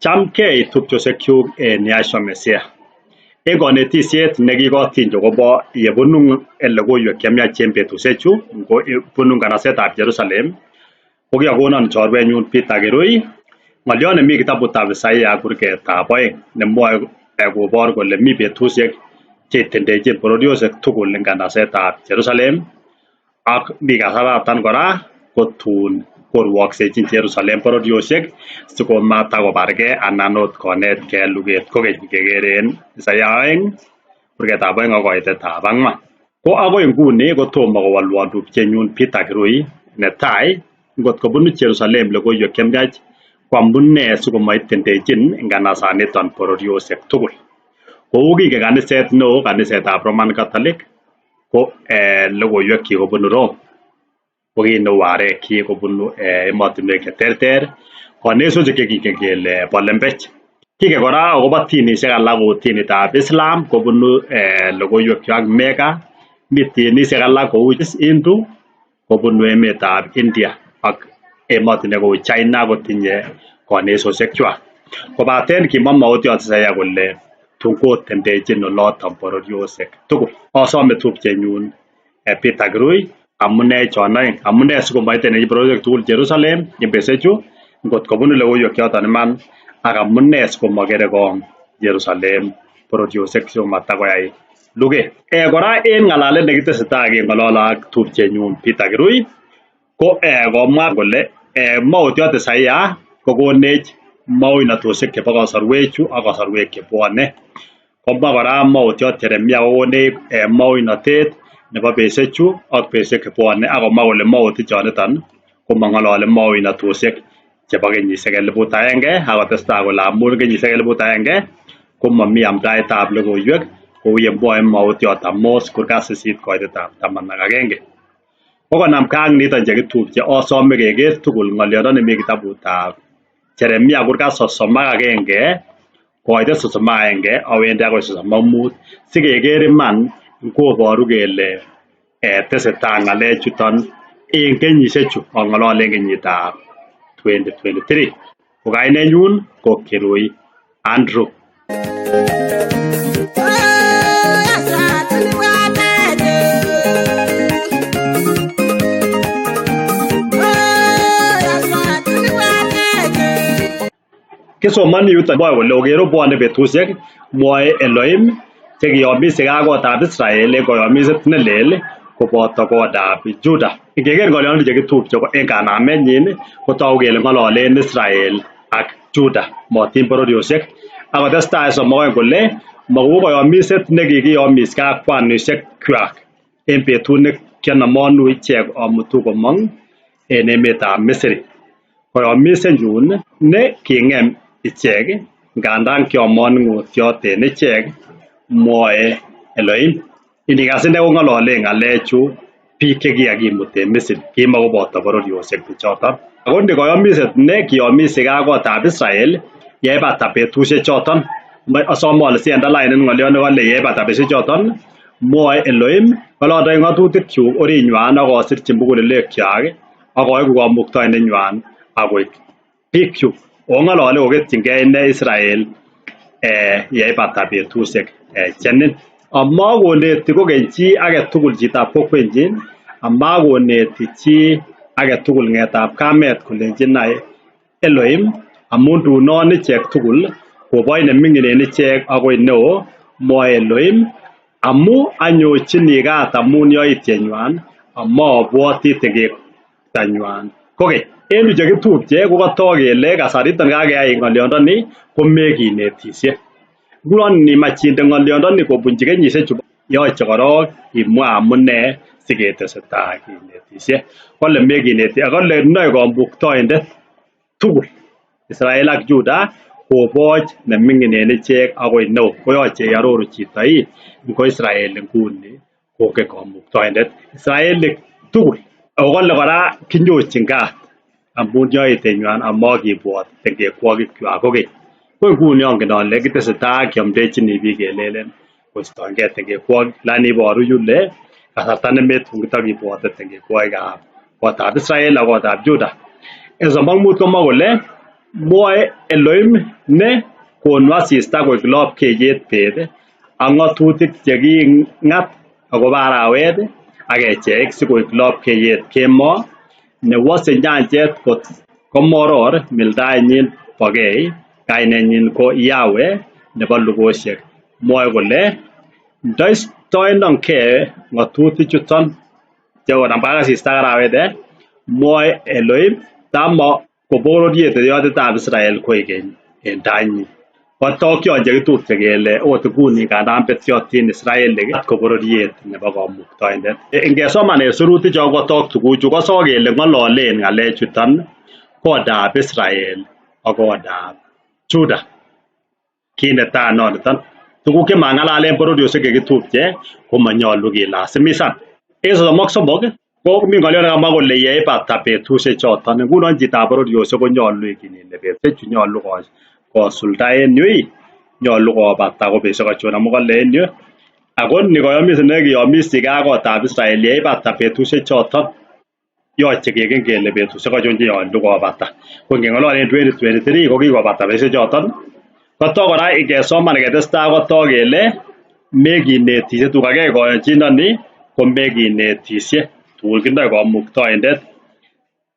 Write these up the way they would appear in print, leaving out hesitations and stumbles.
Chamgei tupchosiekyuk en Yahshua Mesiah. En konetisiet nekikotiny akobo yebunu logoiwek chemiach en betusiechu, bunu nganasetab Jerusalem, kokikonon chorwenyun Peter Kirui ng'oliot nemi kitabutab Isaiah kurgetab oeng nemwoe kobor kole mi betusiek cheitendechin bororiosiek tugul nganasetab Jerusalem ak mi kasaratan kora kotun korwoksechin Jerusalem bororiosiek sikomatakobargee anan ot konetkei luget kokeny ngeker en Isaiah oeng kurgetab oeng ak koitetab ang'wan. Ko akoi nguni kotomo kowolwon tupchenyun Peter Kirui netai ngot kobunu Jerusalem logoiwek chemiach ko amunee sikomoitendechin nganasaniton bororiosiek tugul. Kou kingen kaniset neo kanisetab Roman Catholic ko logoiwekyik kobunu Rome ko kit neu arekyik kobunu emotinwek cheterter konesutik chekingen kele bo lembech. Kingen kora akobo dinisiek alak kou dinitab Islam kobunu logoiwekwak Mecca, mi dinisiek alak kou Hindu kobunu emetab India ak emotinwek kou China kotinye konesosiekwak. Kobaten kimwa Mautiot Isaiah kole tun kotendechin oloton bororiosiek tugul. Asome tupchenyun Peter Kirui amune chon oeng, amune sikomoitendechi bororiosiek tugul Jerusalem en betusiechu ngot kobunu logoiwek choton iman ak amune sikomokerekong Jerusalem bororiosiek sikomatakoyai luget. Kora en ng'alalet nekitesetai keng'olole ak tupchenyun Peter Kirui ko komwa kole Mautiot Isaiah kokonech maoinatosiek chebo kasorwechu ak kasorwek chebwone. Komwa kora Mautiot Jeremia kokonech maoinotet nebo betusiechu ak betusiek chebwone ak komwa kole mautichoniton komong'olole maoinatosiek chebo kenyisiek elibut agenge ak kotestai kole amun kenyisiek elibut agenge komomi amdaetab logoiwek kou yemwoe Mautiot Amos kurgat sisit koitetab taman ak agenge. Kokonamgei ak niton chekitupche asome keker tugul ng'oliondo nemi kitabutab Jeremia kurgat sosom ak agenge koitet sosom ak agenge awendi akoi sosom ak mut sikeker iman koboru kele tesetai ng'alechuton en kenyisiechu ang'ololen kenyitab 2023. Ko kainenyun ko Kirui Andrew. Kisomoni yuton mwoe kole okere bwone betusiek mwoe Elohim chekiyomise ak kotab Israel en koyomiset nelel koboto kotab Juda. Ingeker ng'olyondoni chekitupche en kanamenyin kotogu kele ng'ololen Israel ak Juda motin bororiosiek. Ak kotestai sosom ak oeng kole mokou koyomiset nekikiyomiske ak kwanisiekchwak en betut nekionomonu ichek amutu komong en emetab Misri. Koyomisenyun ne king'em ichek ngandan kiomoning'otiot en ichek mwoe Elohim. Inikas ine kong'ololen ng'alechu biik chekikakimut en Misri kimokoboto bororiosiek bichoton. Ako ni koyomiset ne kiyomisie ak kotab Israel yeibata betusiek choton. Asome ole siandalainen ng'oliot nekole yeibata betusiek choton mwoe Elohim kole ondoi ng'otutikyuk orinywan ak osirchi mugulelwekyak ak oigu kamuktaindenywan akoik biikyuk. Ako ng'olole koketyingei ine Israel yeibata betusiek chenin. Amakoneti kokeny chi agetugul chitab kokwenyin, amakoneti chi agetugul ng'etab kamet kolenji nai Elohim amun tunon ichek tugul koboch neming'in en ichek akoi neo mwoe Elohim amu anyochini kat amun yoityenywan amaabwoti tekektanywan kokeny. En yu chekitupche kokotok kele kasariton kakeyai ng'olyondoni komekinetisie. Ngunon inimach inde ng'olyondoni kobunchi kenyisiechu yoche korok imwa amune siketesetai kinetisie. Kole mekineti kole noe kamuktaindet tugul Israel ak Juda koboch neming'in en ichek akoi neo. Koyoche iaroru chito ii ngo Israel nguni kongen kamuktaindet Israelik tugul. Ako kole kora kinyochin kat amun yoitenywan amakibwot tengekwokikwak kokeny. Ko nguni ongen ole kitesetai kiomdechini biik kelelen koistoengei tengekwokik lakini iboru yule kasarta nemetun kitokibwote tengekwokikab kotab Israel ak kotab Juda. En sosom ak mut komwa kole Mwoe Elohim ne konu asista koik lopkeiyet beet ak ng'atutik cheking'at akobo arawet ak kecheik sikoik lopkeiyet kemoo, newose nyanjet kot komoror miltaenyin bokei, kainenyin ko Yahweh nebo lugosiek. Mwoe kole ndoistoenongei ng'atutik chuton chekonamgei ak asista ak arawet mwoe Elohim tamo ko bororiet yotitab Israel koikeny en tainyin. Kotok chekitupche kele okot nguni ngandan betyotin Israelik ko bororiet nebo kamuktaindet. Ingesomanen sirutik chon kotok tuguchu kosok kele ng'ololen ng'alechuton kodab Israel ak kodab Juda. Kit netai noniton. Tuguk chemang'alalen bororiosiek chekitupche komonyolu kilasimisan. En 33 ko mi ng'olyot nekamwa kole yeibata betusiek choton. Ngunon chitab bororiosiek konyolu igen ile betusiechu nyolu kosulda en yu ii, nyolu kobata ko betusiek achon amun kole en yu ako ni koyomis nekiyomisige ak kotab Israel yeibata betusiek choton yoche kegen kele betusiek achon chenyolu kobata. Ko ngeng'ololen 2023 ko kikobata betusiek choton. Kotok kora ingesoman ketestai kotok kele mekinetisye tun kakiyai koyonjinoni ko mekinetisye. Tun kinoe kamuktaindet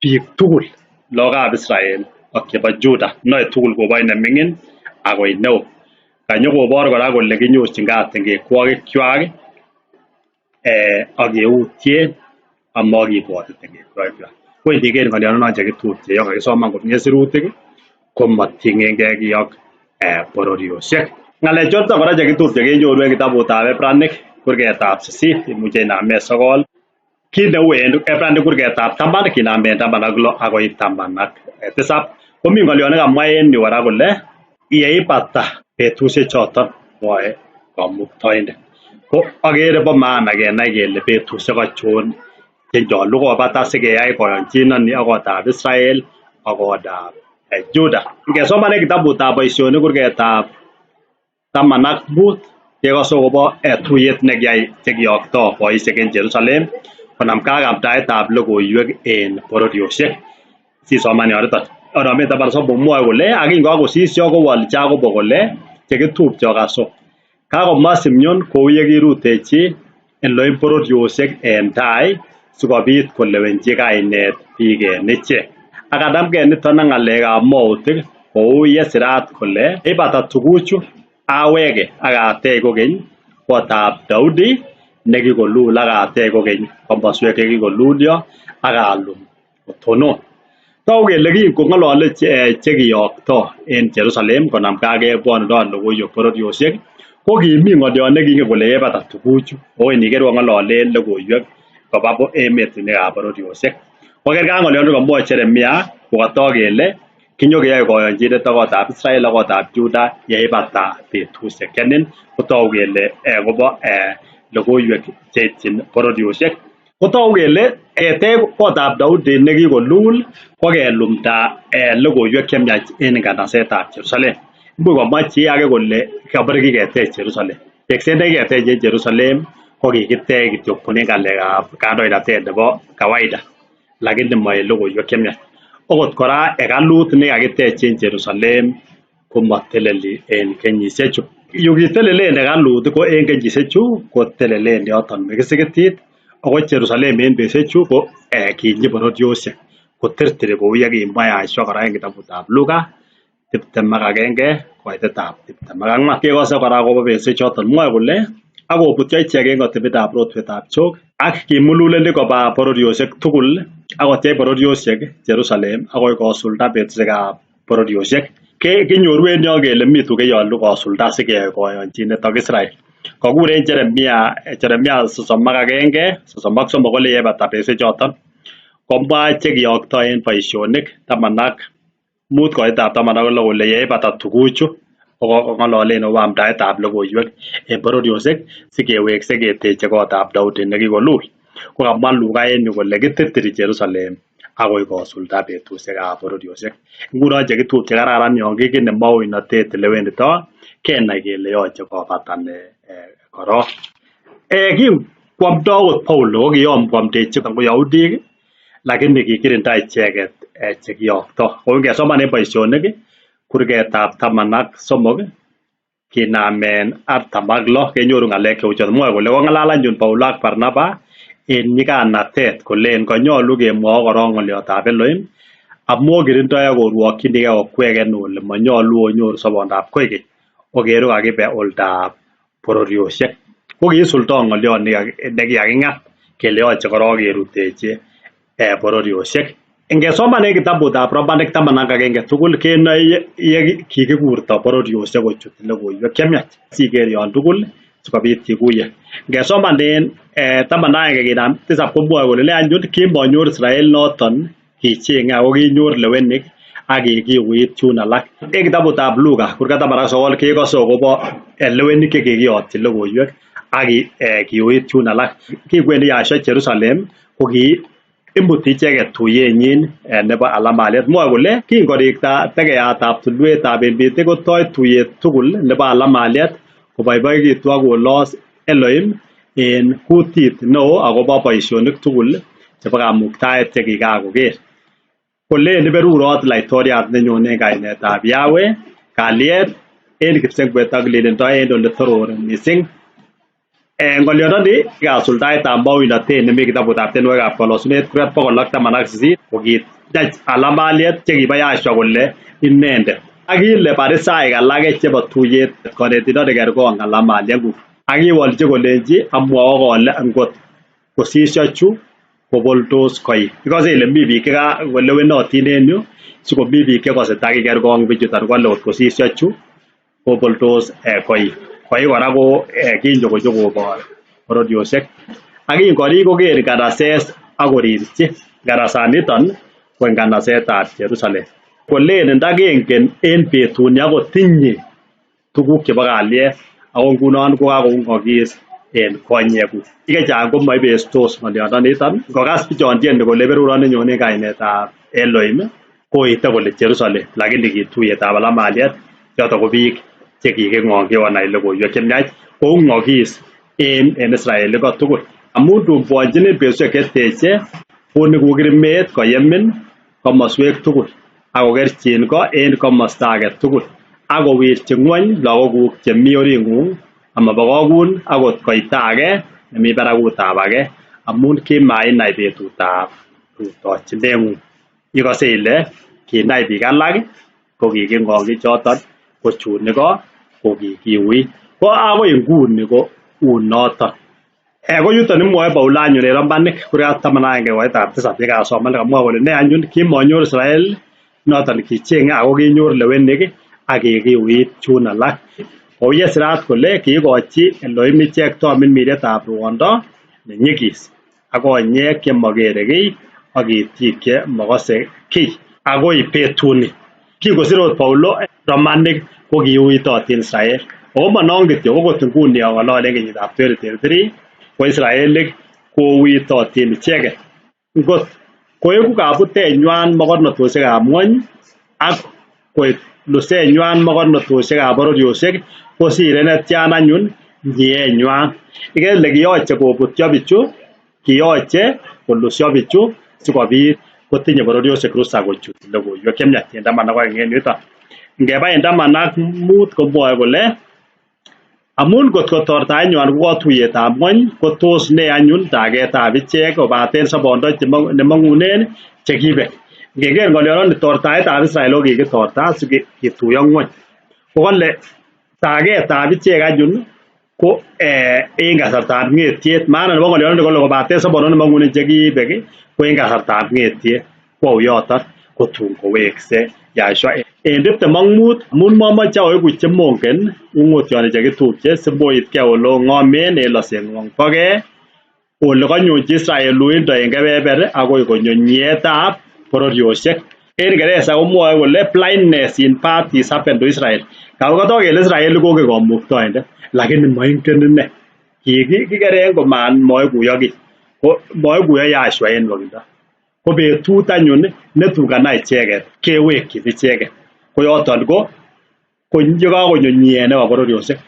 biik tugul lagokab Israel ak chebo Juda noe tugul koboi neming'in akoi neo. Kanyokobor kora kole kinyorchin kat tengekwokikwak ak keutyen amakibwoti tengekwokikwak. Ko indiker ng'oliondonon chekitupche yon kakisoman komie sirutik komoting'engei kiy ak bororiosiek. Ng'alechoton kora chekitupche kenyoru en kitabutab Ebranik kurgetab 8 imuche inamen 9. Kit neu en Ebranik kurgetab 10 kinamen 16 akoi 17. Komi ng'olyon nekamwa en yu kora kole yeibata betusiek choton mwoe kamuktaindet. Ko okere bo maana kenai kele betusiek achon chenyolu kobata sikeyai koyonjinoni ak kotab Israel ak kotab Juda. Ingesoman en kitabutab Boisionik kurgetab 15 kekose akobo tuyet nekiyai chekiyokto boisiek en Jerusalem konamgei ak amdaetab logoiwek en bororiosiek. Sisoman yoniton. Onomen 13 mwoe kole ak kinkakosisyo kowol Jacobo kole chekitupche okaso. Kakomwa Simeon kou yekirutechi Elohim bororiosiek en tai sikobit kolewenchi kainet biik en ichek. Ak kanamgei niton ak ng'alekab mwautik kou yesirat kole ibata tuguchu aweke ak atech kokeny kotab Daudi nekikolul ak atech kokeny komoswek chekikolulyo ak alum kotonon. Togu kele kingong'olole chekiyokto en Jerusalem konamgei ak ebwonundo logoiwek bororiosiek ko kimi ng'olyon nekingen kole yebata tuguchu ako iniker kong'ololen logoiwek koba emetinwekab bororiosiek. Kokergei ak ng'olyon nekomwoe Jeremia kokotok kele kinyokeyoe koyonjinet ak kotab Israel ak kotab Juda yeibata betusiek chenin kotogu kele kobo logoiwek cheityin bororiosiek. Kotogu kele ketech kotab Daudi nekikolul ko kelumda logoiwek chemiach en nganasetab Jerusalem. Imuch komwa chi age kole kobore kiketech Jerusalem. Tekset nekiketech en Jerusalem ko kikitech kityo en ng'alekab kandoinatet nebo kawaida lakini mo en logoiwek chemiach. Okot kora hekalut nekakitech en Jerusalem komoteleli en kenyisiechu. Yu kitelelen hekalut ko en kenyisiechu kotelelen yoton Melkisedekitit ako Jerusalem en betusiechu ko kinyi bororiosiek kotirtiri kou yekimwa Yahshua kora en kitabutab Luka 21 koitetab 24. Kekose kora akobo betusiechoton mwoe kole akobutyo ichek en kotibindab rotwetab chok ak kimululenik koba bororiosiek tugul ak kotyech bororiosiek Jerusalem akoi kosulda betusiekab bororiosiek. Kinyoru en yon kele mi tuguk chenyolu kosulda sikeyai koyonchinet ak Israel. Kokuren Jeremia 31 33 kole yebata betusiechoton komwa chekiyokto en boisionik 15 koitab 16 kole yeibata tuguchu kong'ololen akobo amdaetab logoiwek en bororiosiek sikewekse keteche kotab Daudi nekikolul. Ko kamwa Luka en yu kole kitirtiri Jerusalem akoi kosulda betusiekab bororiosiek. Ngunon chekitupche kararan yon kigen maoinotet elewendito kenai kele yoche kobata nee korok. Kinkwomdo okot Paulo kokiyom kwomdechi Koyaudik lakini kikirinda icheket chekiyokto. Kou ngesoman en boisionik kurgetab 13 kinamen 46 kenyoru ng'alek cheu choton. Mwoe kole kong'alal anyun Paulo ak Barnaba en nyiganatet kolen konyolu kemwowok korong ng'olyotab Elohim amun okirindoi ak orwokyinigei okwegen ole monyolu onyoru sobondab koikeny okeru kakibe oldab bororiosiek. Ko kiisuldo ng'olyot nekikaking'at kele yoche korong kerutechi bororiosiek. Ingesoman en kitabutab Romanik 11 tugul kenoe ye kikikurto bororiosiek kochut logoiwek chemiach. Siker yon tugul sikobit kikuye. Ngesoman en 11 kinam 7 komwoe kole ne anyun kimonyor Israel noton kichenge ako kinyor lewenik ak kikiuit chun alak. En kitabutab Luka kurgat 19 kekose akobo lewenik chekikiyotyi logoiwek ak kiuit chun alak. Kingwendi Yahshua Jerusalem ko ki imuti icheket tuyenyin nebo alamaliet. Mwoe kole kingorikta tekeyatab tulwetab Embiti kotoi tuyet tugul nebo alamaliet koboiboikitu ak kolos Elohim en kutit neo akobo boisionik tugul chebo kamuktaet chekikakoker. Kolen iberurot laitoriat nenyone en kainetab Yahweh, kalyet en kipsengwet ak lelindo en oletoror missing. Ng'olyondoni kasuldaetab maoinatet nemi kitabutab tienwogikab kolosunet kurgat 118 kokitach alamaliet chekibo Yahshua kole inendet. Ak kile Parisaik alake chebo tuyet konetindoni kerkong alamalieng'ung. Ak kiwolchi kolenji amwowok ole ngot kosisyo chu koboltos koik. Ikose ile mi biik chekalewenotin en yu sikomi biik chekose takikerkong bichuton kole ngot kosisyo chu koboltos koik. Koik kora ko kinyo konyokobor bororiosiek. Ak kingorik koker nganaset ak korirchi. Nganasaniton ko nganasetab Jerusalem. Kolen ndakengen en betuni akot tinye tuguk chebo kalyet ako ngunon kokakoung'okis en konyekuk. Biik chechang komoibestos ng'olyondoniton. Ngokas bichon tieni kole iberuron nenyone en kainetab Elohim koite kole Jerusalem lakini kituiyetab alamaliet choton ko biik chekiking'ong konai logoiwek chemiach koung'okis en Israel kotugul. Amun tun bwonchinin betusiek cheteche konikukirimet koyemin komoswek tugul ak kokerchin ko en komosta age tugul ak kowirchi ng'wony lagokuk chemi oring'ung amabokokun akot koita age nemi barakutab age amun kimainai betutab rutochineng'ung. Ikose ile kinai biik alak ko kiking'ongyi choton ko chun iko ko kikiuit. Ko akoi nguni ko unoton. Ko yuton imwoe Paulo anyun en Romanik kurgat 11 koitab 7 yekasoman kamwa kole ne anyun kimonyor Israel noton kichenge ako kinyor lewenik ak kikiuit chun alak. Kou yesirat kole kiikochi Elohim ichek tomirmirietab ruondo nenyigis ak konyek chemokere kiy ak itik chemokose kiy akoi betuni. Kingosir okot Paulo Romanik ko kiuitotin Israel. Ako monon kityo okot nguni ang'olole en kenyitab 2023 ko Israelik kouitotin icheket. Ngot koeku kabutenywan mokornotosiekab ng'wony ak koik lusenywan mokornotosiekab bororiosiek kosire netyan anyun nyienywan. Ikere ile kiyoche kobutyo bichu, kiyoche kolusyo bichu sikobit kotinye bororiosiek rusa kochut logoiwek chemiach en 12 en yuton. Ngeba en 15 komwoe kole amun ngot ko tortaenywan ko kotuiyetab ng'wony ko tos ne anyun tagetab ichek kobaten sobondo nemong'unen chekibek. Ngeker ng'olyondoni tortaetab Israel ko kikitorta sikituyo ng'wony. Ko kole tagetab ichek anyun ko en kasartab ng'etiet. Maana nebo ng'olyondoni kole kobaten sobondo nemong'unen chekibek ko en kasartab ng'etiet. Kwou yoton kotun kowekse Yahshua. En 25 amun momoche oiku chemongen ung'otyoni chekitupche simoitkei ole ong'omen en loseng'wong bokee ole kanyonchi Israel uindo en kebeber akoi konyo nyietab bororiosiek. En Ingeresa komwoe kole blindness in part is happened to Israel. Kakotok kele Israel kongen kamuktaindet lakini moingen ine. Kikeren komoikuyo kiy. Ko moikuyo Yahshua en nwokindo. Ko betut anyun netun kanai icheket kewekyin icheket. Ko yoton ko yekakonyo nyiet nebo bororiosiek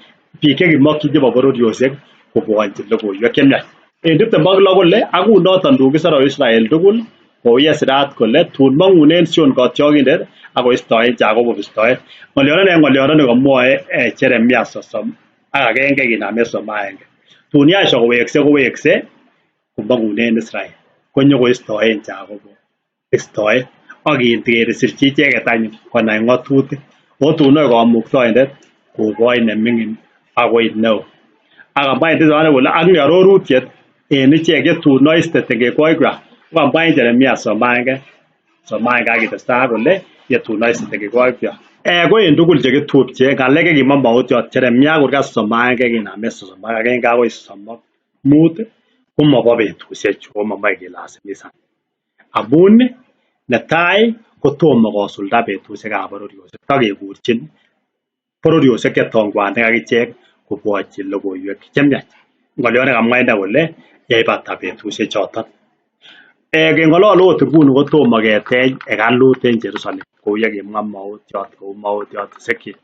biik chekimokyin chebo bororiosiek kobwonchi logoiwek chemiach. En 26 kole ak unoton tun kisoro Israel tugul Kou ye sirat kole tun mong'unen Sion kotyogindet ak koistoen Jacobo bistoet. Ng'olyondoni ko ng'olyondo nekomwoe Jeremia 31 kinamen 31. Tun Yahshua kowekse kowekse komong'unen Israel konyokoistoen Jacobo bistoet ak kesirchi icheket anyun konai ng'otutik. Ako tun oik kamuktaindet koboch neming'in akoi neo. Ak kamwa en kole ak ni arorutiet en ichek chetun oiste tengekwokikwak. Kokamwa en Jeremia 31 31 ak kitestai kole yetun oiste tengekwokikwak. Ko en tugul chekitupche ng'alek chekimwa Mautiot Jeremia kurgat 31 kinamen 31 akoi 35 komobo betusiechu komomoe kilasimisan. Amun netai kotomo kosulda betusiekab bororiosiek tokekurchin bororiosiek chetongwanik akichek kobwochi logoiwek chemiach. Ng'oliot nekamwa inei kole yeibata betusiek choton. Keng'olole ot nguni kotomo ketech hekalut en Jerusalem kou yekimwa Mautiot kou Mautiot Ezekiel.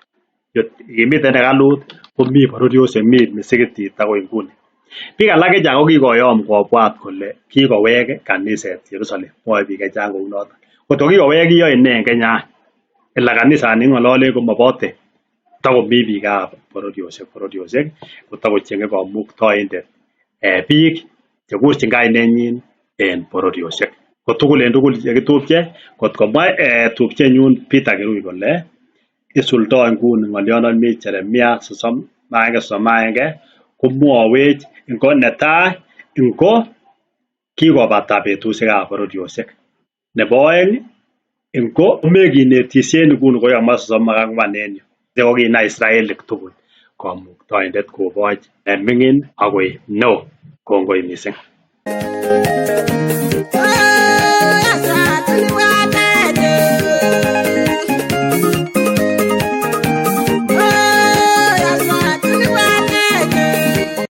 Kimiten hekalut komi bororiosiek mi misikitit akoi nguni. Biik alak chechang kokikoyom kobwat kole kikowek kaniset Jerusalem. Mwoe biik chechang kounoton. Kotko kikowek kiyoe nee en Kenya any? Ila kanisani king'ololen komobote takomi biikab bororiosiek kotakocheng'e kamuktaindet biik chekurchin kainenyin en bororiosiek. Ko tugul en tugul chekitupche kot komwa tupchenyun Peter Kirui kole isuldoi nguni ng'olyondoni mi Jeremia 31 komwowech ngo netai ngo kikobata betusiekab bororiosiek. Nebo oeng ngo mekinetisien nguni kokamwa 34 en yu. Kokinai Israelik tugul kamuktaindet koboch neming'in akoi neo. Kongoi mising.